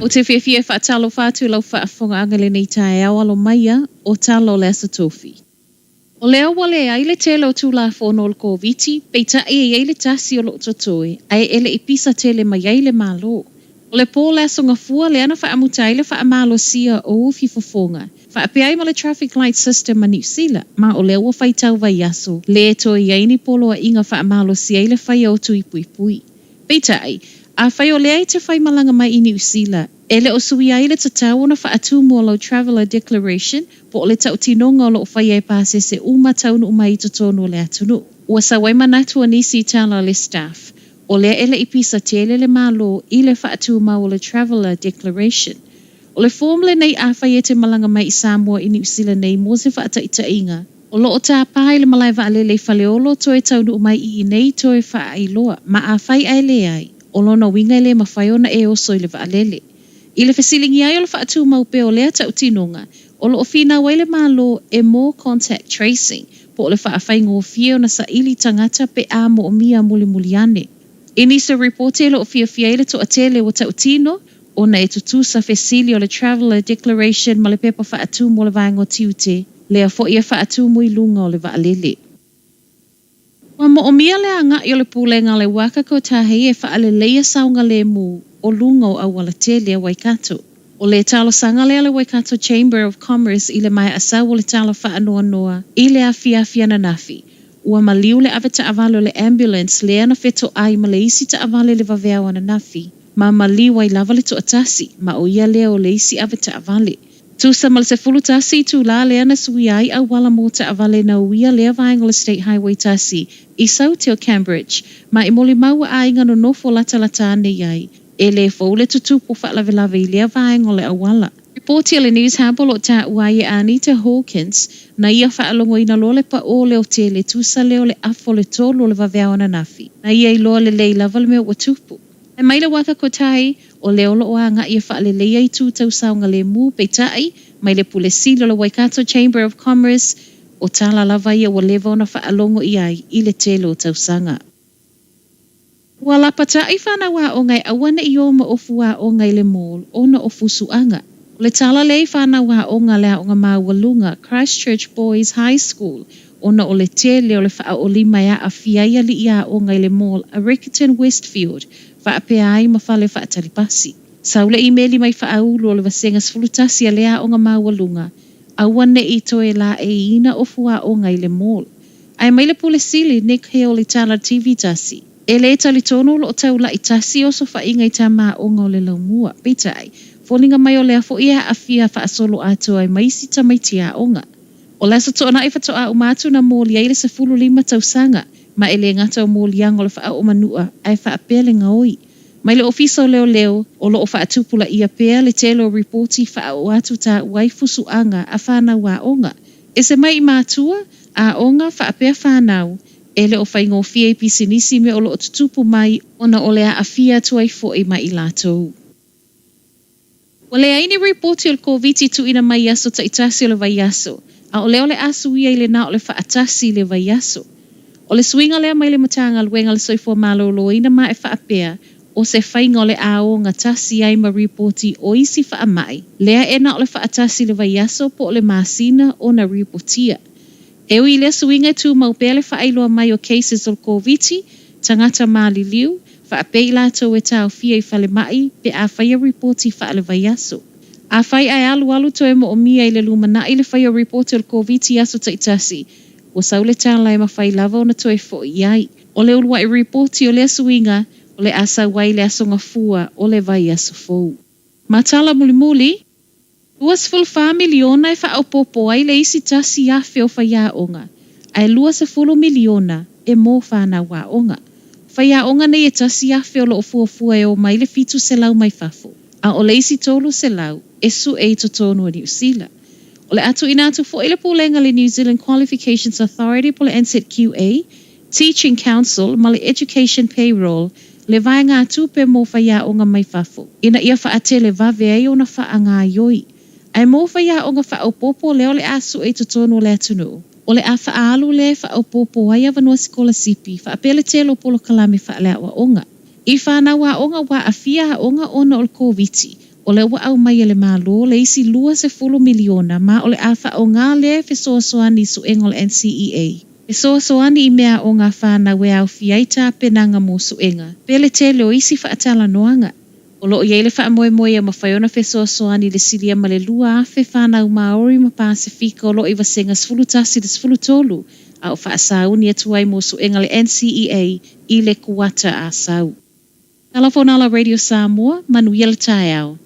Ou te fiafia e faatalofa atu i lau faafofogaaga i lenei taeao alo maia o tala o le Aso Tofi. O lea ua leai le tele o Tulafono o le Koviti, peitai e i ai le tasi o lo o totoe, ae e le i pisa tele mai ai le Malo. O le po o le Aso Gafua lea na faamuta ai le faamalosia o ufi fofoga, faapea ai ma le traffic light system a Niu Sila, ma o lea ua faitau vaiaso, le toe i ai ni poloaiga faamalosia ai le faia o tui puipui. Peitai, afai o lea e te faimalaga mai i Niu Sila, e le o suia ai le tatau ona faatumu o lau Traveller Declaration po o le tautinoga o lo o faia e pasese uma taunuu mai i totonu o le atunuu. Ua sau ai manatu o nisi i tala a le staff, o lea e le i pisa tele le Malo i le faatumau o le Traveller Declaration. O le form lenei afai e te malaga mai i Samoa i Niu Sila nei mo se faataitaiga, o lo o tapa i le malae vaalele i Faleolo toe taunuu mai i inei toe faaailoa, ma afai ae leai, o lona uiga e le mafai ona e oso i le vaalele. I le fesiligia ai o le faatumau pea o lea tautinoga, o lo o finau ai le Malo e mo contact tracing, po o le faafaigofie ona saili tagata pe a moomia mulimuli ane. I nisi o ripoti e le o fiafia ai le toatele ua tautino, ona e tutusa fesili o le Traveller Declaration ma le pepa faatumu o le vaega o tiute, lea foi e faatumu i luga o le vaalele. Ua moomia le agai o le Pulega a le Waka Kotahi e faaleleia saogalemu o luga o auala tele a Waikato. O le talosaga lea a le Waikato Chamber of Commerce i le maea sau o le tala faanoanoa i le afiafi ananafi, ua maliu le avetaavale o le ambulance lea na fetoai ma le isi taavale i le vaveao ananafi, ma maliu ai lava le toatasi, ma o ia lea o le isi avetaavale. Tusa ma le 11 itulā lea na suia ai auala mo taavale na uia lea vaega o le State Highway 1 i Saute o Cambridge, ma i molimau a aiga nonofo latalata ane i ai, e le fou le tutupu o faalavelave i lea vaega o le auala. Ripoti a le Newshub o lo o taua ai e Anita Hawkins, na ia faalogoina loa le paʻō leotele tusa lea o le afa o le tolu o le vaveao ananafi, na ia iloa lelei lava le mea ua tupu. Fai mai le Waka Kotahi, o lea o lo o agai e faaleleia itu tau saogalemu, peitai, mai le Pule Sili o le Waikato Chamber of Commerce, o tala lava ia ua leva ona faalogo i ai i le tele o tausaga. Ua lapataʻi fanau aoga e aua neʻi ō ma ofu aoga i le mall ona o fusuaga. O le tala lea i fanau aoga a le Aoga Maualuga, Christchurch Boys High School, ona o le tele o le faaoolima e aafia ai alii aoga i le mall a Riccarton Westfield, faapea ai ma fale faatali pasi. Sau le imeli mai faaulu o le Vasega 11 a lea aoga maualuga, aua neʻi toe laeiina ofu aoga i le mall. Ae mai le Pule Sili, Nick Hill i tala TV tasi. E le talitonu o lo o taulaʻi tasi osofaiga i tama aoga o le laumua. Peitai, foliga mai o lea foi e aafia faasoloatoa ai ma isi tamaiti aoga. O le Aso Toonai faatoa uma atu na moli ai le 15 tausaga, ma e le gata o moliaga o le faaoomanua ae faapea le gaoi. Mai le Ofisa o Leoleo, o lo o faatupulaia pea le tele o ripoti faaoo atu taua ai fusuaga a fanau aoga. Ese mai i matua, aoga, faapea fanau, e le o faigofie i pisinisi mea o lo o tutupu mai ona o le aafia atu ai foi ma i latou. Ua leai ni ripoti o le Koviti tuuina mai i aso taitasi o le vaiaso, a o lea o le a suia i le na o le faatasi i le vaiaso. O le suiga lea mai le Matagaluega o le Soifua Maloloina ma e faapea, o se faiga o le a ogatasi ai ma ripoti o isi faamai, lea e na o le faatasi i le vaiaso po o le masina ona ripotia. E ui i lea suiga e tumau pea le faailoa mai o cases o le Koviti, tagata maliliu, faapea i latou e taofia i falemai pe a faia ripoti faalevaiaso. Afai ae alualu toe moomia i le lumanai le faia o ripoti o le Koviti i aso taitasi, ua sau le tala e mafai lava ona toe foʻi i ai. O le uluai ripoti o lea suiga o le a sau ai le Aso Gafua o le vaiaso fou. Ma tala mulimuli, 24 miliona e faaopoopo ai le isi 1,000 o faiaoga, ae 20 miliona e mo fanau aoga. Faiaoga nei e 1,000 o lo o fuafua e omai le 700 mai fafo, a o le isi 300 e sue i totonu o Niu Sila. O le a tuuina atu foi le pulega le New Zealand Qualifications Authority po o le NZQA, Teaching Council ma le Education Payroll, le vaegatupe mo faiaoga mai fafo, ina ia faatele vave ai ona faagaioi. Ae mo faiaoga faaopoopo lea o le a sue i totonu o le atunuu, o le a faaalu lea e faaopoopo ai avanoa sikolasipi faapea le tele o polokalame faaleaoaoga. I fanau aoga ua aafia aoga ona o le Koviti. O lea ua aumai e le Malo le isi $20 miliona ma o le a faaaoga lea e fesoasoani i suega o le NCEA. Fesoasoani i meaaoga a fanau e aofia ai tapenaga mo suega, pe le tele o isi faatalanoaga. O lo o i ai le faamoemoe ia mafai ona fesoasoani i le silia ma le 2,000 fanau Māori ma Pasefika o lo o i Vasega 11 i le 13 a o faasauni atu ai mo suega a le NCEA i le kuata Asau. Tala Fonala Radio Samoa, manuia le taeao.